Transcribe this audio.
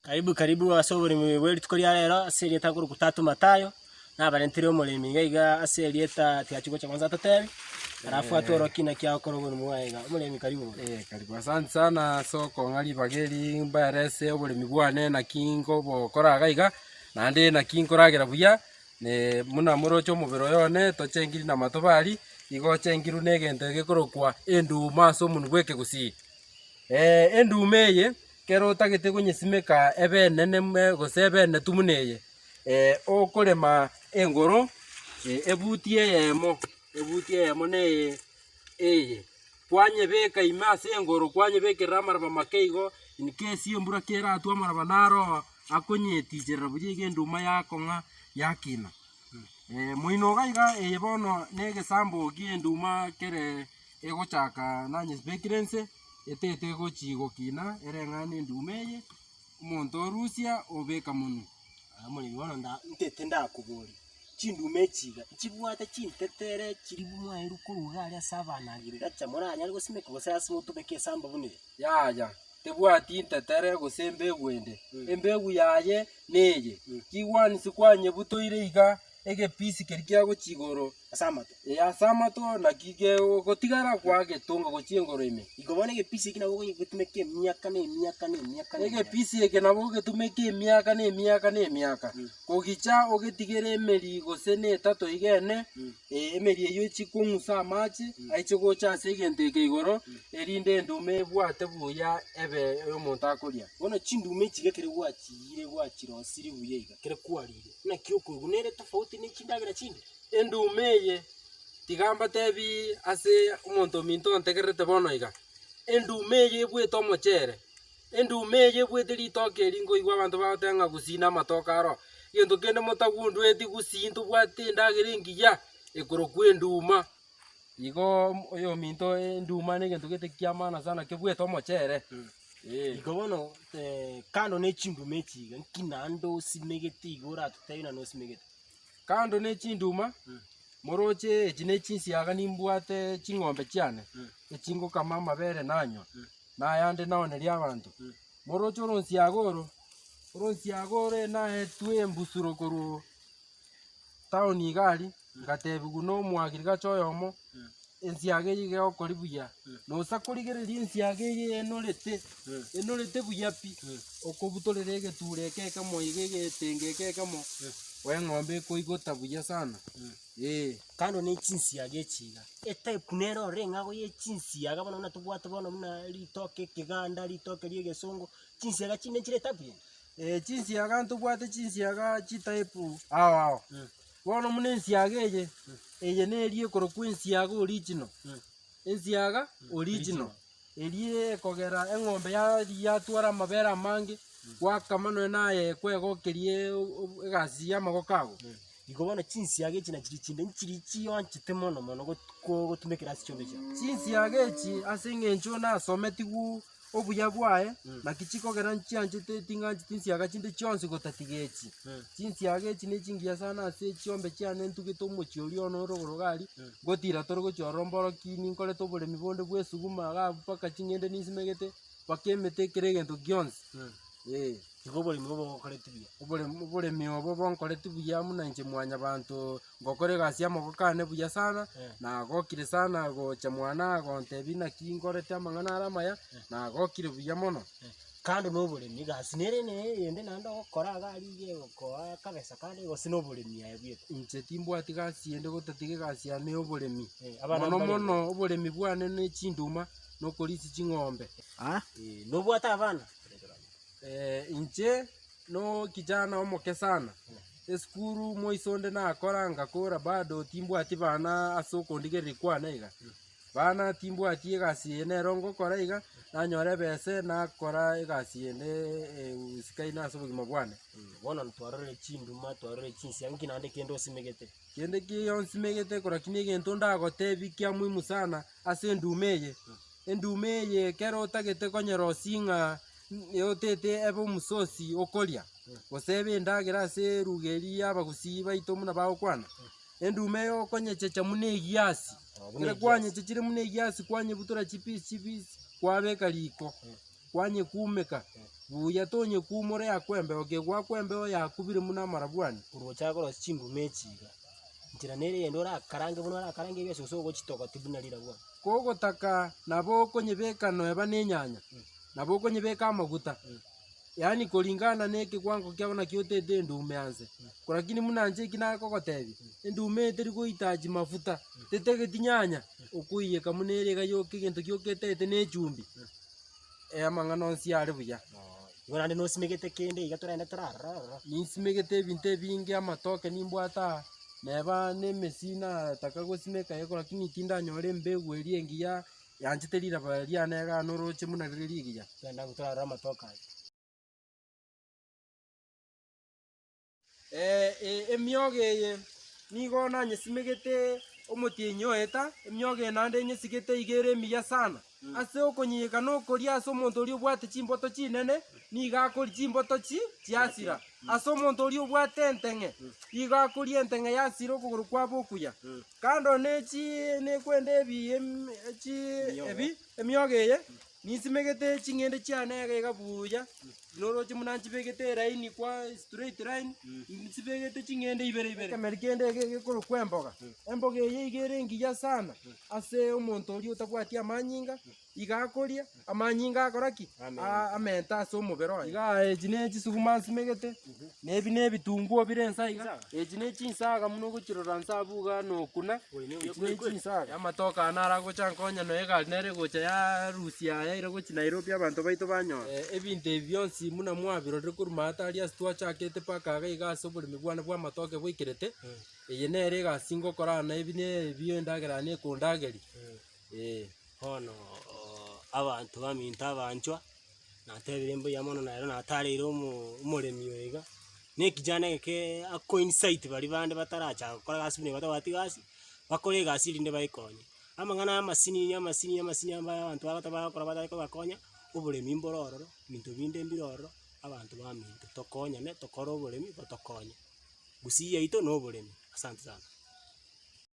Karibu karibu ase oboremi bwe rituko ria rero ase erieta akorokwa Tatu Mathayo, nabarentire omoremi iga iga ase erieta tiachi gocha kwanza atotebi, alafu atworokie naki agokora oboremi bwaye iga. Omoremi karibu. Eh, karibu asante sana ase okong'a ribaga eri mbaerese oboremi bwane naki nkobokora iga iga, naende naki nkoragera buya, ne buna moroche omobere oyo one tochengiri na amatobari, igo ochengirwe na egento gekorokwa enduma ase omonwe bwa ekegusii. Enduma eye, ekero otagete konyesimeka ebe enene gose ebe enetu buna eye, okorema engoro ebuti eyemo, ebuti eyemo na eye eye, kwanyebeka ime ase engoro kwanyebekerera amaraba make igo in case embura keratwe amaraba naro oo akonyeticherera buya iga enduma yakong'a yakina. Moino iga iga eye bono na egesambo gie enduma kere egochaka nanyesibekire inse, etete egochi gokina ereng'ane enduma eye, omonto orusia obeka monwe. Omoremi bono nda ntete ndakoborie, chinduma echi iga, nchibwate chintetere chiria mwaerwa korwa iga aria ase abanagiri gacha moranyare gosimeka gose ase motumeke esambo buna eye? Yaya, tebwati ntetere gose embegu ende, embegu yaye neye, kigwanisi kwanyebutoire iga egepisi keria kiagochia igoro, Ase amato. Ee, ase amato naki kegotigara kwagetonga gochia engoro ime. Igo bono egepisi eke nabo ogogetumeka emiaka na emiaka na emiaka na emiaka. Egepisi eke nabo ogetumeka emiaka na emiaka na emiaka. Kogicha ogetigere emeri gose na etato iga ene, emeri eyio echi kong'usa amache, aiche gocha ase egento eke igoro, erinde enduma ebwate buya ebe omonto akoria. Bono chinduma echi iga ekero gwachiyire gwachirosirie buya iga, ekero kwarire, naki okoigwa nere tofauti ne chindagera chinde? Enduma eye, tiga mbatebi ase omonto ominto ontegererete bono iga, enduma eye ebwete omochere, enduma eye ebwete ritoke eri nkoigwa abanto bagoteba ng'a gusii na amatoke aro. Egento kende motagundweti gusii ntobwate endagera engiya, ekorokwa enduma. Igo oyominto enduma na egento gete kia maana sana kebwete omochere, eh. Igo bono kando na echinduma echi iga, nki naende osimegete iga oratotebie ng'a nosimegete? Kando ne chinduma, moroche echi ne chinsiaga nimbwate ching'ombe chiane, echi ngokama amabere nanywa, na ayande naoneria abanto. Moroche oronsiaga oro, oronsiaga ore naetwe embusuro korwa town iga aria, ngatebigwa na omoagriculture oyomo, ensiaga eye iga egokori buya, nosa korigereria ensiaga eye enorete, enorete buya pi, okobutorera egeture eke ekemo iga egetenge eke ekemo, eng'ombe ekoigota buya sana, eh. Kando ne chinsiaga echi iga, etype nere ororo eng'ago ye chinsiaga bono buna tobwate bono buna ritoke ekeganda, ritoke ria egesongo, chinsiaga chinde nchire etype yende? Chinsiaga ntobwate chinsiaga chitype ao ao. Bono buna ensiaga eye, eye neria ekorokwa ensiaga original, ensiaga original, eria ekogera eng'ombe yaria yatwara amabere amange, gwakama nonye naye kwegokeria egasi ya amagoko ago. Igo bono chinsiaga echi nachiria chinde nchiria chionchete mono mono got- ko- gotumekera ase chiombe chiao. Chinsiaga echi ase eng'encho nasometigwe obuya bwaye, naki chikogera nchianchete ting'ancheti nsiaga chinde chionsi gotatiga echi. Chinsiaga echi ne chingiya sana ase chiombe chiane ntugete omochie oria one ore rogoro iga aria, ngotira tore gochia ororo mboroki ninkorete oboremi bonde bwa esuguma iga abwo mpaka ching'ende ninsimegete, mpaka emete kera egento gionsi, eh. Igo oboremi obo bogokoreti buya. Oboremi oboremi obo bonkoreti buya buna inche mwanyabanto ngokora egasi y'amaboko ane buya sana, nagokire sana gocha mwane gontebia naki nkorete amang'ana are amaya, nagokire buya mono. Kando na oboremi egasi nere ene eyende naende ogokora iga aria iga egokoa akabesa kande gose na oboremi aye bweka. Inche timbwati gasi ende gotatiga egasi yane ya oboremi, Abana mono mbare mono oboremi bwane ne chinduma, na okorisia ching'ombe. Nobwate abana? Inche nokijana omoke sana, esukuru moiso onde nakora ngakora bado timbwati bana ase okondigereria kwane iga. Bana timbwati egasi eye nero ngokora iga, nanyora ebese nakora egasi ende eusikaine ase obogima bwane. Bono twarorire chinduma, twarorire chinsia, nki naende kende osimegete? Kende kiyo nsimegete korokini egento ndagotebi kia muhimu sana ase enduma eye, Enduma eye ekero otagete konyerosia ng'a otete ebe omososi okoria, gose ebe endagera ase eruga eria y'abagusii baito buna bagokwana, enduma eye okonyechecha buna egiasi, ekero kwanyechechire buna egiasi kwanyebutora chipiece chipiece kwabeka riko, kwanyekumeka. Buya tonyekumora yakwa embeo, kegwakwa embeo yakubire buna amarabwani. Korwa ochake korosia chinduma echi iga, nchera nere eyende orakarange buna orakarange ebiasi gose ogochitogotia buna rirabwani. Kogotaka nabo okonyebeka noeba na enyanya, nabo okonyebeka amaguta, yaani kulingana na ekewango kiabo naki otete endume anse. Lakini buna inche eki nakogotebia, endume eye teri gohitaji mafuta, tetageti nyanya, okoiyeka buna ere iga yoka egento gioka etagete na echumbi, amang'ana onsi are buya. Igo naende nosimegete kende iga toragende torarore ororo. Ninsimegete ebinto ebinge amatoke nimbwate aa, neba na emesi nataka gosimeka igo lakini tindanyora embegu eria engiya yanchete riraba riane igaa noroche buna rire rigiya. Togende abwo torarore amatoke aya. Emiogo eye nigo nanyesimegete omotienyi oeta, emiogo eye naende nyesigete iga ere emiya sana. Ase okonyiyeka na okoria ase omonto oria obwate chimboto chinene, nigo akoria chimboto chi chiasira. Ase omonto oria obwate enteng'e, nigo akoria enteng'e yasira okogoro kwabo okuya. Kando ne chi nekwenda ebi em chi ebi emiogo eye, Ninsimegete ching'ende chiane iga iga buya, noroche buna nchibegete elaini kwa straight line, nchibegete ching'ende ibere ibere. Ekemeri kende ege gekorokwa emboga, emboga eye iga ere engiya sana ase omonto oria otabwati amanyinga, iga akoria, amanyinga akora ki? Amente ase omobere oye. Igaa echi ne chisukuma nsimegete, na ebi ne ebitunguo bire ensa iga, echi ne chinsaga buna ogochirora nsa abwo igaa nokuna. Echi ne chinsaga. Amatoke aya naro agocha nkonya nonya egari nere egocha yarusia aya ere gochia Nairobi abanto baito banyora. Ebinto ebi bionsi buna mwabirorire korwa maate aria ase twachakete mpaka iga iga ase oboremi bwane bw'amatoke bwaikerete, eye nere egasi ngokora na ebi ne ebi endagera yane ekondageria, eh. Bono abanto baminto abanchwa, natebire mbuya mono nere natareire omo omoremi oyo iga, na ekijana eke ako insight baria bande batarachaka gokora egasi buna batabwati gasi, bakore egasi erinde baekonye. Amang'ana aya amasinini amasinini amasinini ambaye abanto bagoteba bagokora batari kobakonya, oboremi mboro ororo, ebinto binde mbire ororo, abanto baminto tokonyane tokore oboremi botokonye. Gusii yaito na oboremi, asante sana.